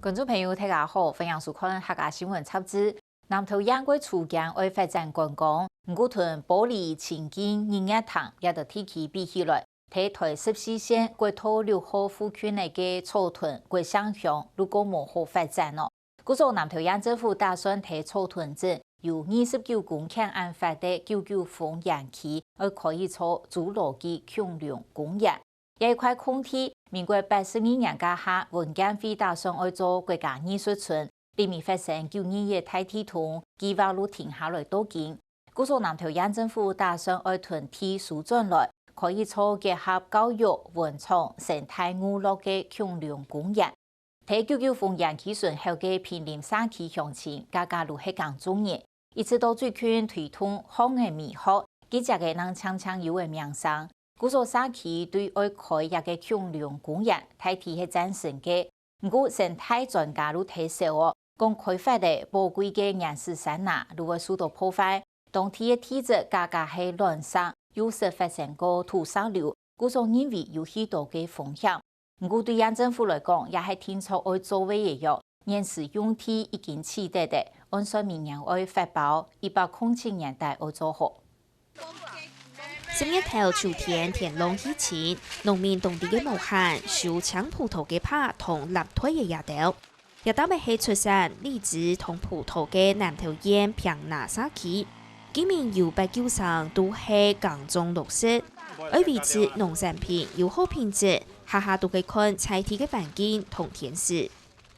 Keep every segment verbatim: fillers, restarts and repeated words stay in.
觀眾朋友，大家好，歡迎收看客家新聞雜誌。南投縣个初間愛發展觀光，毋過同埔里、清境、日月潭這兜地區比起來，在台十四線國道六號附近个草屯、國姓鄉，如果無好發展哦。故所南投縣政府打算在草屯鎮有二十九公頃恁闊个九九峰園區，愛開一座侏羅紀恐龍公園。 這一塊空地，民國八十二年該下，文建會打算愛做國家藝術村，裡面發生九二一大地動，計畫就停下來到今。故所南投縣政府打算愛同地收轉來，開一座結合教育、文創、生態娛樂个恐龍公園。在九九峰園區巡遊个坪林社區鄉親，家家就係耕種人，一直到最近推動項仔美學，佢這个正淨淨有个名聲。 故所社區對愛開這个恐龍公園，大體係贊成个。毋過生態專家就提醒哦，講開發个寶貴个原始山林，就會受到破壞。當地个地質價格係卵石，又識發生過土石流，故所認為有許多个風險。毋過對縣政府來講，也係定著愛做个一樣，原始用地已經取得个，按算明年愛發包一百空七年代愛做好。 十月頭秋天天朗氣清，農民當地个無閒，收青葡萄个耙同立袋个這兜。這兜乜係出產荔枝同葡萄个南投縣坪林社區，居民有八九成都係耕種落實，愛維持農產品有好品質，下下都係看在地个環境同天時。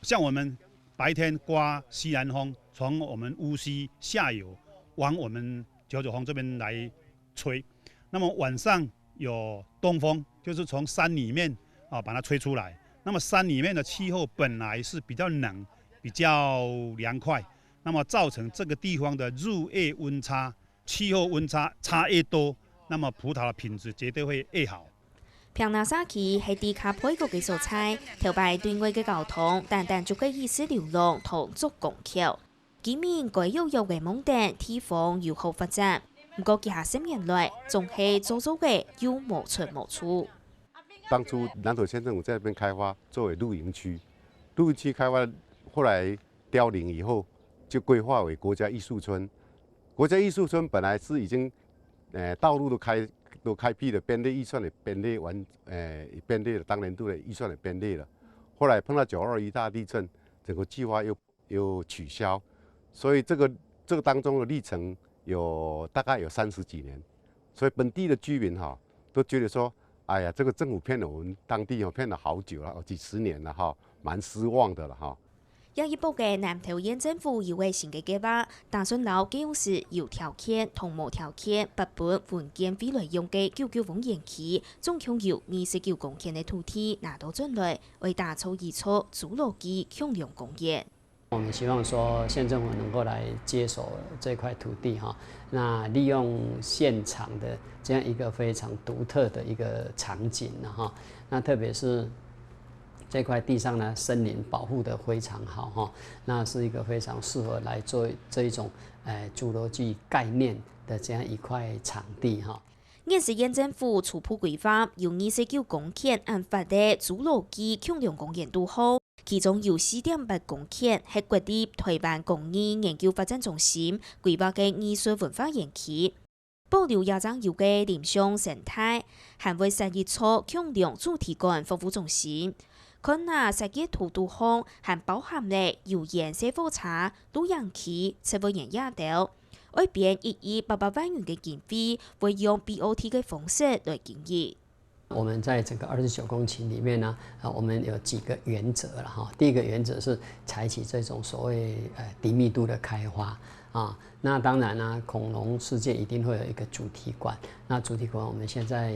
像我們白天颳西南風，從我們烏溪下游往我們九九峰這邊來吹。那麼晚上有東風，就是從山裡面啊把它吹出來。那麼山裡面的氣候本來是比較冷、比較涼快，那麼造成這個地方的日夜溫差，氣候溫差差越多，那麼葡萄的品質絕對會越好。坪林社區係在較背角个所在，頭擺對外个交通單單就係一息流浪同竹江橋。 居民該躍躍仔望等地方有好發展，毋過幾下十年來，總係做做仔又無出無處。當初南投縣政府在那邊開發作為露營區，露營區開發後來凋零以後，就規劃為國家藝術村。國家藝術村本來是已經，呃，道路都開，都開闢了，編列預算也編列完，呃，也編列了，當年度的預算也編列了。後來碰到九二一大地震，整個計劃又 又取消，所以這個，這個當中的歷程有大概有三十幾年，所以本地的居民哈，都覺得說，哎呀，這個政府騙了我們當地哦，騙了好久了，幾十年了哈，蠻失望的了哈。這一駁个南投縣政府有个新个計畫，打算摎基隆市有條件同無條件撥分文建會來用个九九峰園區，總共有二十九公頃个土地拿到轉來，愛打造一座侏羅紀恐龍公園。 我們希望說縣政府能夠來接手這塊土地哈，那利用現場的這樣一個非常獨特的一個場景呢哈，那特別是這塊地上呢，森林保護得非常好哈，那是一個非常適合來做這一種，呃，侏羅紀概念的這樣一塊場地哈。 現時縣政府初步規劃有二十九公頃恁闊个侏羅紀恐龍公園堵好，其中有四點八公頃係國立臺灣工藝研究發展中心規劃个藝術文化園區，保留這正有个林相生態，還會設一座恐龍主題館服務中心。看啊，設計圖肚項還包含了遊園式火車、露營區、植物園這兜。 愛編一億八百萬元个經費，會用B O T个方式來經營。我們在整個二十九公頃裡面呢，呃，我們有幾個原則了哈。第一個原則是採取這種所謂，呃，低密度的開發啊。那當然呢，恐龍世界一定會有一個主題館。那主題館我們現在，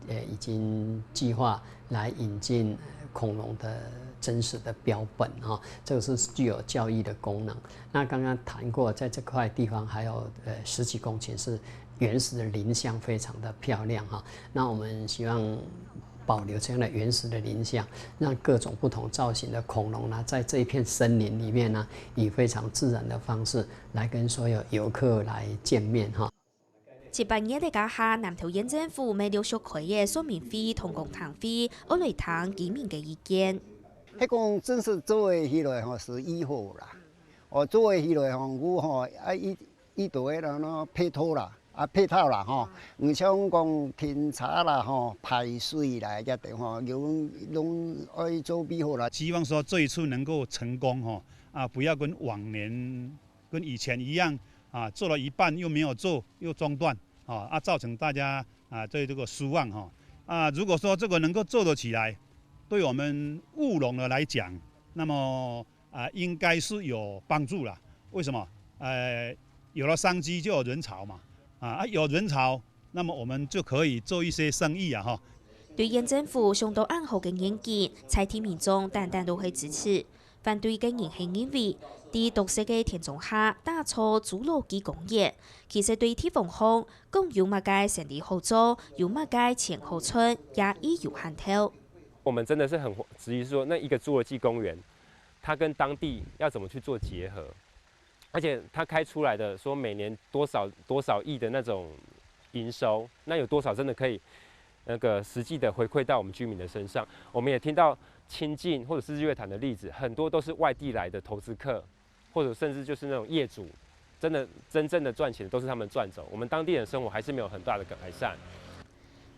呃，已經計劃來引進恐龍的真實的標本哈，這個是具有教育的功能。 那剛剛談過，在這塊地方還有，呃，十幾公頃是原始的林相，非常的漂亮哈。那我們希望保留這樣的原始的林相，讓各種不同造型的恐龍呢，在這一片森林裡面呢，以非常自然的方式來跟所有遊客來見面哈。 七八月个該下，南投縣政府乜陸續開个說明會同公聽會，愛來聽居民个意見。係講真實做得起來吼，係已好啦。哦，做得起來吼，有吼，啊，一，一堆个人咯，配套啦，啊，配套啦吼，毋像講停車啦吼，排水啦，這等吼，有攏愛做備好啦。希望說這一次能夠成功吼，啊，不要跟往年、跟以前一樣啊，做了一半又沒有做，又中斷啊，啊，造成大家啊對這個失望哈。啊，如果說這個能夠做得起來，對我們務農的來講，那麼啊，應該是有幫助啦。為什麼？呃，有了商機就有人潮嘛，啊，啊，有人潮，那麼我們就可以做一些生意啊，哈。對縣政府想到恁好个願景，在地民眾單單都會支持。反對个人係認為，在獨特个田莊下打造侏羅紀公園，其實對地方項講有麼个生理好做，有麼个錢好賺，也已有限頭。我們真的是很質疑說，那一個侏羅紀公園，它跟當地要怎麼去做結合？而且它開出來的說每年多少多少億的那種營收，那有多少真的可以那個實際的回饋到我們居民的身上？我們也聽到清境或者是日月潭的例子，很多都是外地來的投資客，或者甚至就是那種業主，真的真正的賺錢都是他們賺走，我們當地人生活還是沒有很大的改善。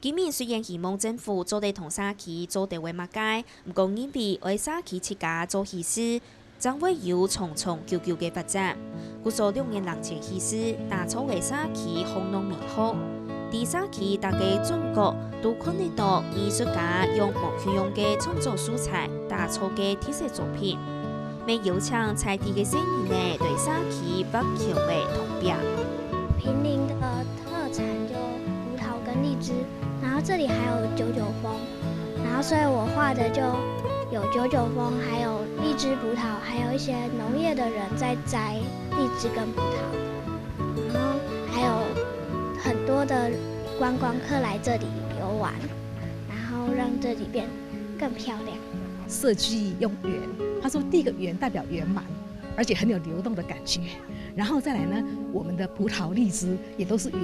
居民雖然希望政府做得同社區做得會麼个，毋過認為愛社區自家做起勢，正會有長長久久个發展。故所兩年零前起勢，打造个社區巷弄美好。在社區逐个轉角都看得到藝術家用無共樣个創作素材打造个特色作品。也邀請在地个細人仔對社區畫橋个圖畫。坪林的特产就葡萄跟荔枝，然后这里还有九九峰，然后所以我画的就有九九峰，还有荔枝、葡萄，还有一些农业的人在摘荔枝跟葡萄，然后还有很多的观光客来这里游玩，然后让这里变更漂亮。设计用圆，他说第一个圆代表圆满，而且很有流动的感觉。然后再来呢，我们的葡萄、荔枝也都是圆，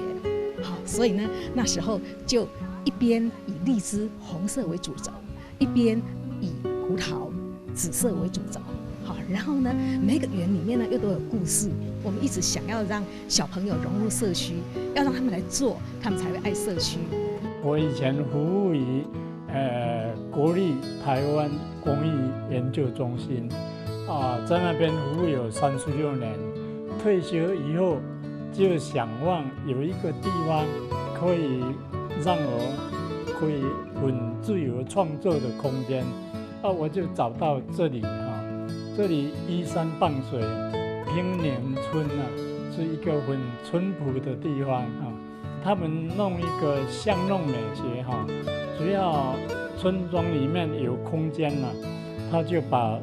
好，所以呢，那时候就一边以荔枝红色为主轴，一边以葡萄紫色为主轴。好，然后呢，每个园里面呢又都有故事。我们一直想要让小朋友融入社区，要让他们来做，他们才会爱社区。我以前服务于呃国立台湾工艺研究中心，啊，在那边服务有三十六年。退休以后，就想望有一个地方可以让我可以很自由创作的空间。啊，我就找到这里啊，这里依山傍水，坪林村啊，是一个很淳朴的地方啊。他们弄一个巷弄美学哈，主要村庄里面有空间了，他就把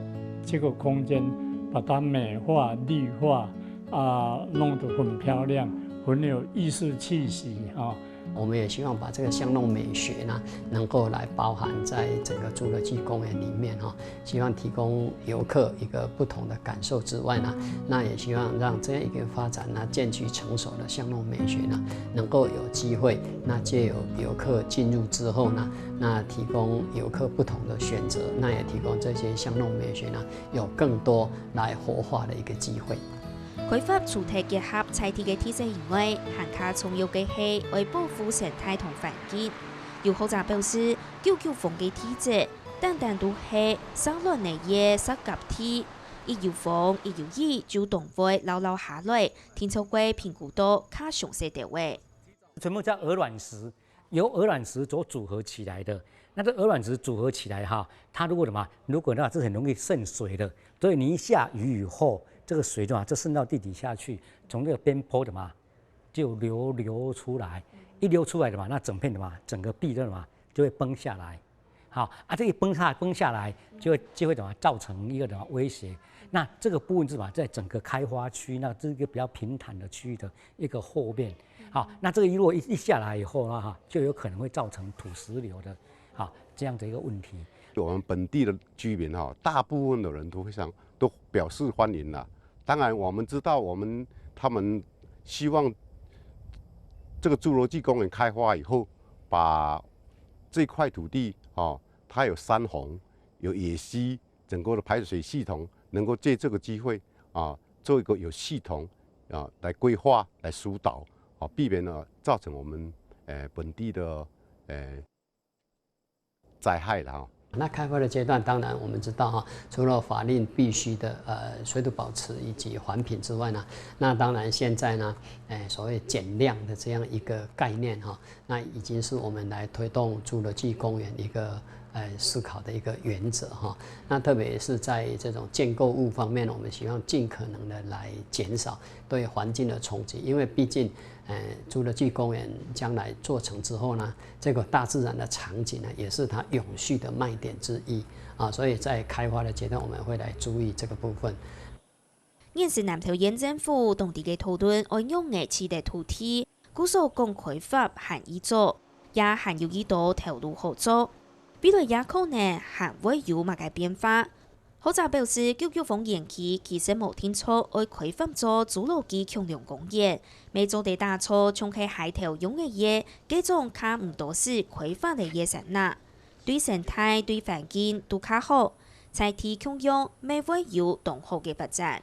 这个空间把它美化、绿化啊，弄得很漂亮，很有艺术气息哈。我们也希望把这个巷弄美学呢，能够来包含在整个侏罗纪公园里面哈，希望提供游客一个不同的感受之外呢，那也希望让这样一个发展呢，渐趋成熟的巷弄美学呢，能够有机会，那借由游客进入之后呢，那提供游客不同的选择，那也提供这些巷弄美学呢，有更多来活化的一个机会。 开发除忒结合在地个特色以外，還較重要个係愛保護生態同環境。有學者表示，九九峰个地質，單單都係石卵仔个石甲地，一有風、一有雨就當會摎摎下來，定著會評估到較詳細兜仔。全部叫鵝卵石，由鹅卵石所组合起来的。那这鹅卵石组合起来哈，它如果什么，如果那这很容易渗水的，所以你一下雨以后，这个水的话，就渗到地底下去，从那个边坡的嘛，就流流出来，一流出来的嘛，那整片的嘛，整个壁的嘛，就会崩下来。好啊，这一崩下崩下来，就会就会怎么造成一个什么威胁？那这个部分是什么，在整个开发区，那这个比较平坦的区域的一个后面，好，那这个如果一一下来以后呢，哈，就有可能会造成土石流的，好，这样的一个问题。我们本地的居民哈，大部分的人都非常都表示欢迎了。当然，我们知道我们他们希望这个侏罗纪公园开发以后，把这块土地哦，它有山洪、有野溪，整个的排水系统能够借这个机会啊，做一个有系统啊来规划、来疏导啊，避免呢造成我们呃本地的呃灾害了哈。那开发的阶段，当然我们知道哈，除了法令必须的呃水土保持以及环评之外呢，那当然现在呢，哎，所谓减量的这样一个概念哈，那已经是我们来推动侏罗纪公园一个呃思考的一个原则哈。那特别是在这种建构物方面，我们希望尽可能的来减少对环境的冲击，因为毕竟呃侏罗纪公园将来做成之后呢，这个大自然的场景呢，也是它永续的卖点之一啊，所以在开发的阶段，我们会来注意这个部分。 現時南投縣政府當地个討論愛仰仔取得土地，故所講開發還已做，也還有已多頭路好做。未來也可能還會有麼个變化。學者表示，九曲峰園區其實無定著愛開發做侏羅紀恐龍公園，乜做得打造像係溪頭用个月，該種較毋多使開發个月山仔，對生態、對環境都較好，在地共樣乜會有當好个發展。